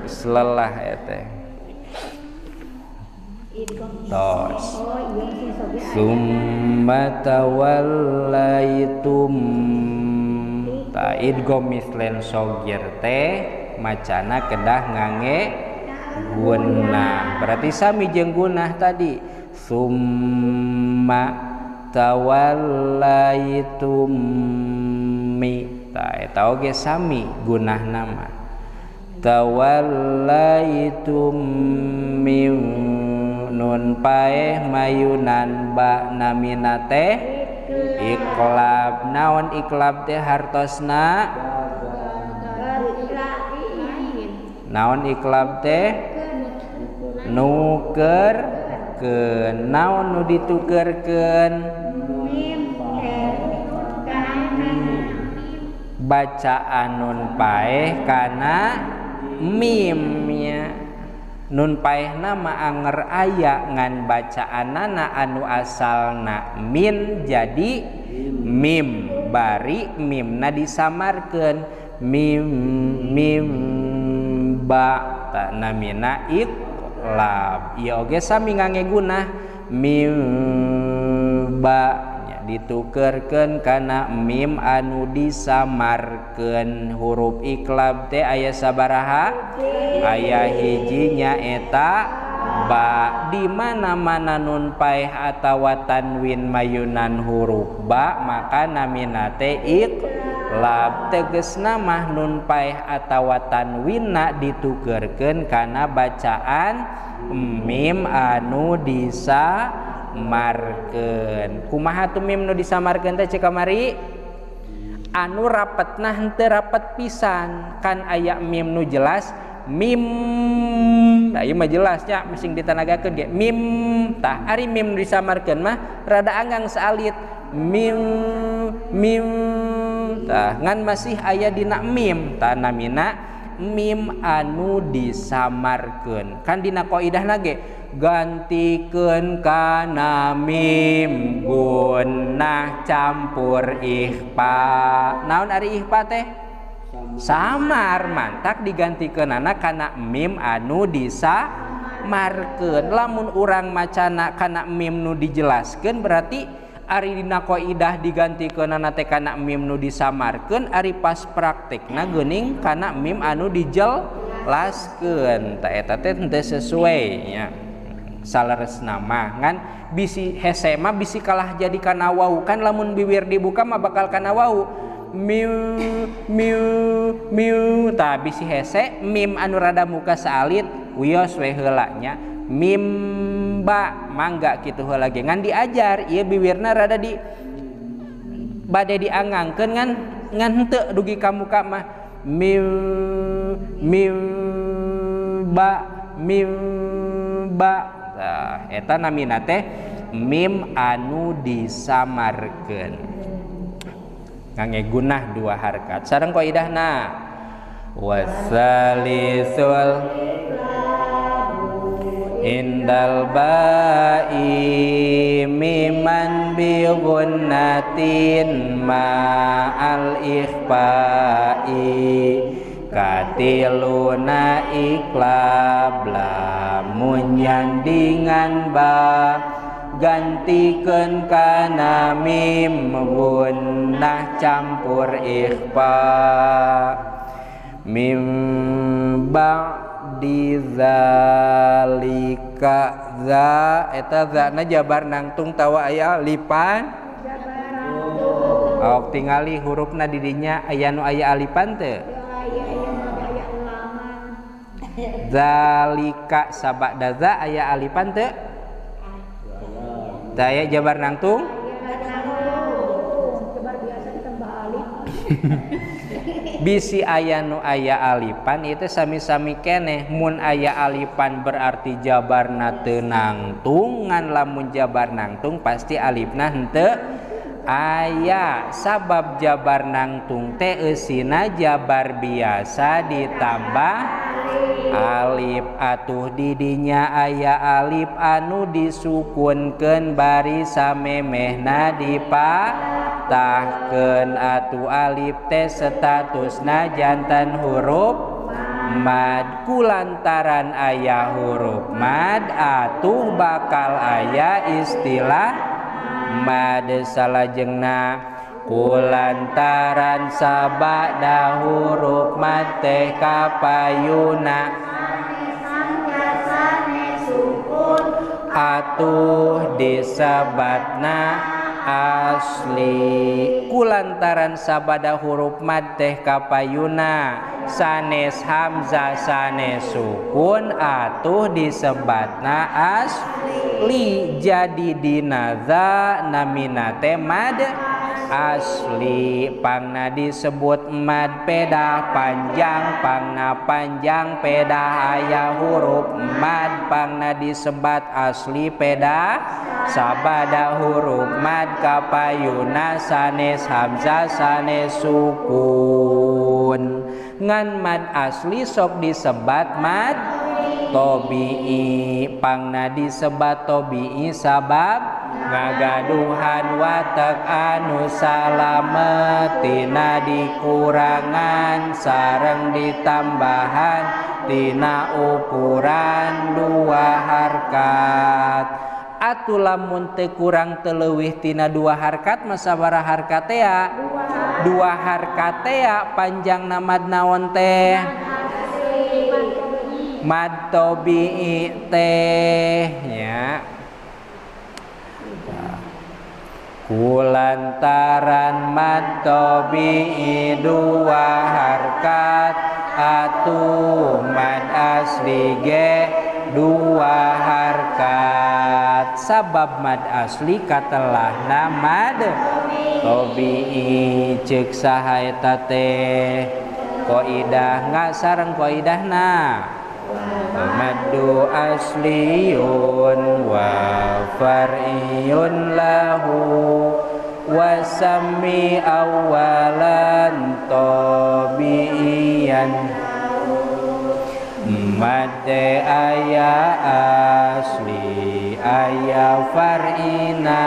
Selelah eta. Tos. Summa tawallaitum. Ta idgham mislen sogir teh macana kedah ngange gunnah. Berarti sami jeung gunnah tadi. Summa tawallaitum mi. Ta eta oge sami gunnah nama. Tawallaitum min nun paeh mayunan ba namina teh iqlab. Naon iqlab teh hartosna? Naon iqlab teh? Nukerkeun. Naon nu ditukerkeun? Bacaan nun paeh kana mimnya. Nun paehna mah anger aya ngan bacaanana anu asalna min jadi mim, bari mimna disamarkeun mim mim ba ta namina iqlab. Ieu oge sami ngange gunah mim ba ditukerkeun kana mim anu disamarkeun. Huruf iqlab teh aya sabaraha? Aya hiji nyaeta ba. Di mana-mana nun paeh atawa tanwin mayunan huruf ba maka namina teh iqlab. Tegesna mah nun paeh atawa tanwinna ditukerkeun kana bacaan mim anu disamarkeun. Kumaha tuh mim nu disamarkeun teh cek kamari? Anu rapetna henteu rapet pisan. Kan aya mim nu jelas mim. Nah ieu mah jelas nya masing ditanagakeun ge mim. Tah ari mim nu disamarkeun mah rada anggang saalit mim mim. Tah ngan masih aya dina mim. Tah namina mim anu disamarkeun. Kan dina kaidahna ge gantikeun kana mim gunnah campur ikhfa. Naon ari ikhfa teh? Samar. Mantak digantikeunana kana mim anu disamarkeun. Lamun urang macana kana mim nu dijelaskeun berarti ari dina kaidah digantikeunana teh kana mim nu disamarkeun, ari pas praktekna geuning kana mim anu dijelaskeun. Tah eta teh henteu sesuai nya. Saleresna mah ngan bisi hese mah bisi kalah jadi kana wau. Kan lamun biwir dibuka mah bakal kana wau. Miu miu miu. Tah bisi hese mim anu rada muka saalit wios we heula nya. Mim ba mangga kitu heula ge ngan diajar ieu biwirna rada di bade diangangkeun ngan ngan henteu dugi ka muka mah miu miu ba mim ba. Tah eta namina teh mim anu disamarkeun ngangge gunah dua harkat. Sareng kaidahna wasalisul indal ba'i miman bi gunnatin ma'al ikhfa'i katiluna iqlab lamun nyandingan ba gantikeun kana mim gunnah campur ikhfa mim ba'di zalika za eta zana jabar nangtung tawa aya alipan. Ok tingali hurufna di dinya aya nu aya alipan teu? Zalika sabada za aya alipan teu? Teu aya jabar nangtung? Jabar biasa ditambah alif. Bisi aya nu aya alipan itu sami-sami keneh. Mun aya alipan berarti jabarna teu nangtung, ngan lamun jabar nangtung pasti alifna henteu aya. Sabab jabar nangtung teh eusina jabar biasa ditambah alif. Atuh didinya aya alif anu disukunkeun bari samemehna dipa Dipatahkeun atuh alif teh statusna janten huruf mad. Kulantaran aya huruf mad atuh bakal aya istilah mad. Salajengna kulantaran sabada huruf mad teh kapayuna atuh disebatna asli. Kulantaran sabada huruf mad teh kapayuna sanes hamzah sanes sukun atuh disebatna asli. Jadi dina dza namina teh mad asli. Pangna disebut mad pedah panjang, pangna panjang pedah aya huruf mad, pangna disebat asli pedah sabada huruf mad kapayuna sanes hamzah sanes sukun. Ngan mad asli sok disebat mad tobi'i, pangna disebat tobi'i sabab ngagaduhan watek anu salamet tina dikurangan sareng ditambahan tina ukuran dua harkat. Atuh lamun teu kurang teu leuwih tina dua harkat mah sabaraha harkat tea? Dua harkat tea panjangna mad naon teh? Mad tobi'i teh nya. Kulantaran mad tobi'i dua harkat atuh mad asli ge dua harkat. Sabab mad asli katelahna mad tobi'i. Ceuk saha eta teh? Kaidah nggak sareng kaidahna maddu asliyun wa far'iyun lahu wa sami awalan tabi'iyan. Mad aya asli aya far'ina,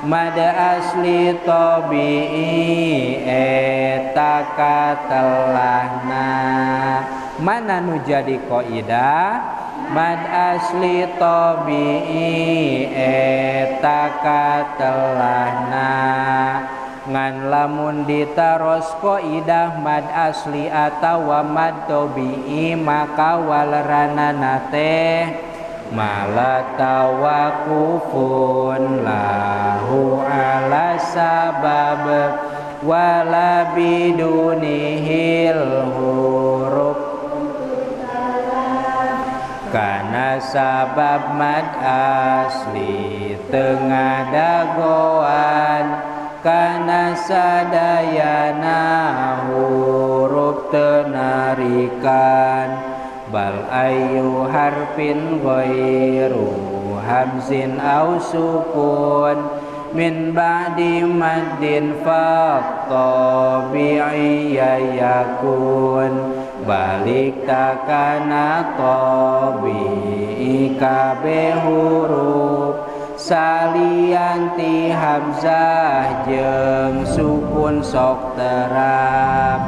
mad asli tabi'i eta katelahna. Mana nu jadi kaidah? Mad asli tabi'i eta katelahna. Ngan lamun ditaros kaidah mad asli atawa mad tabi'i maka waleranana teh mala tawakufun lahu ala sabab wala bidunihil huruf. Kana sabab mad asli tengah dagoan, kana sadayana huruf tenarikan. Bal ayu harfin ghairu hamzin au sukun min ba'di maddin fa tabi'iyya yakun. Balik takana tabi'i kabeh huruf salianti hamzah jeung sukun sok terap.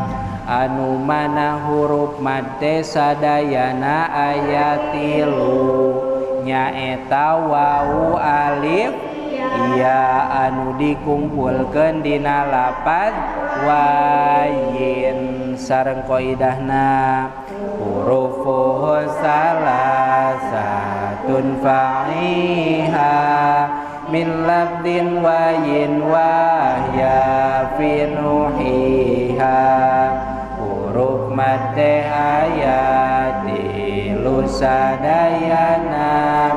Anu mana huruf mad teh sadayana aya tilu nyaeta wau alif ya anu dikumpulkeun dina lapad wayin. Sareng kaidahna hurufuhu salasatun fa'iha min labdin wayin wahya fi nuhiha. Huruf mad teh aya tilu sadayana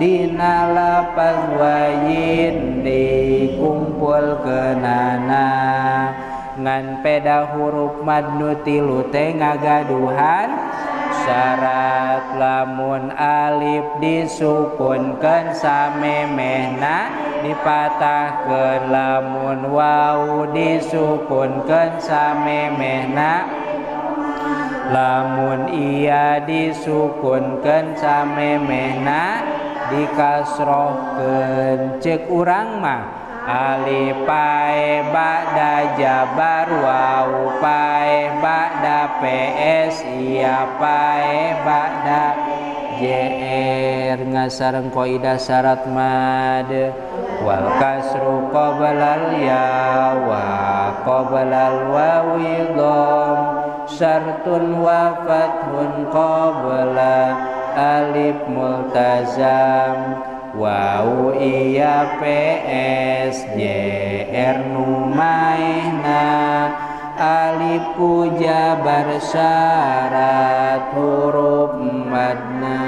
dina lapaz wayin dikumpulkeunana. Ngan peda huruf mad nu tilu teh ngagaduhan syarat. Lamun alif disukunkeun samemehna dipatahkeun, lamun wau disukunkeun samemehna, lamun iya disukunkeun samemehna dikasrohkeun. Ceuk urang mah Alif pae ba'da jabar waw pae ba'da ps iya pae ba'da jr ngasareng kaidah syarat mad wal kasru qoblal ya wa qoblal wawi dham syartun wa fathun qabla alif multazam waw iya ps jr numaihna alif ku jabar syarat huruf madna.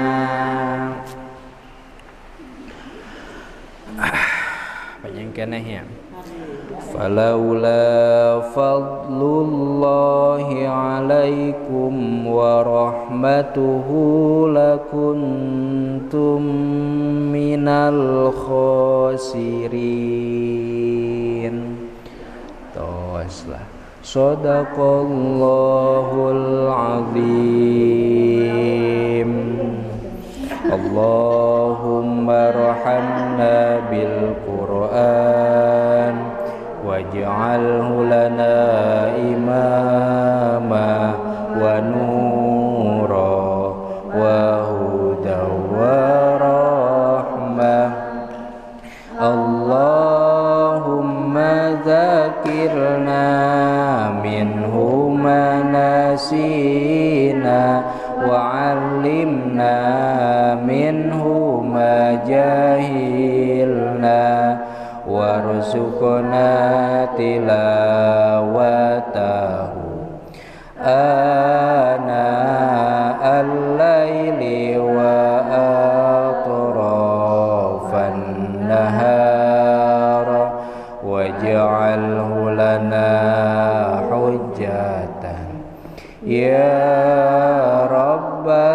Panjang keneh ya. Falaula fadlullahi alaikum wa rahmatuhu lakuntum minal khosirin. Tos lah. Shadaqallahul azim. Allahumma rahamna bil Qur'an waj'alhu lana imama wa nura wa huda wa rahmah. Allahumma dzakirna minhu ma nasina wa 'allimna minhu ma jahilna warzuqna tilawatahu ana al-laili wa atrafan nahar waj'alhu lana hujjatan ya rabbal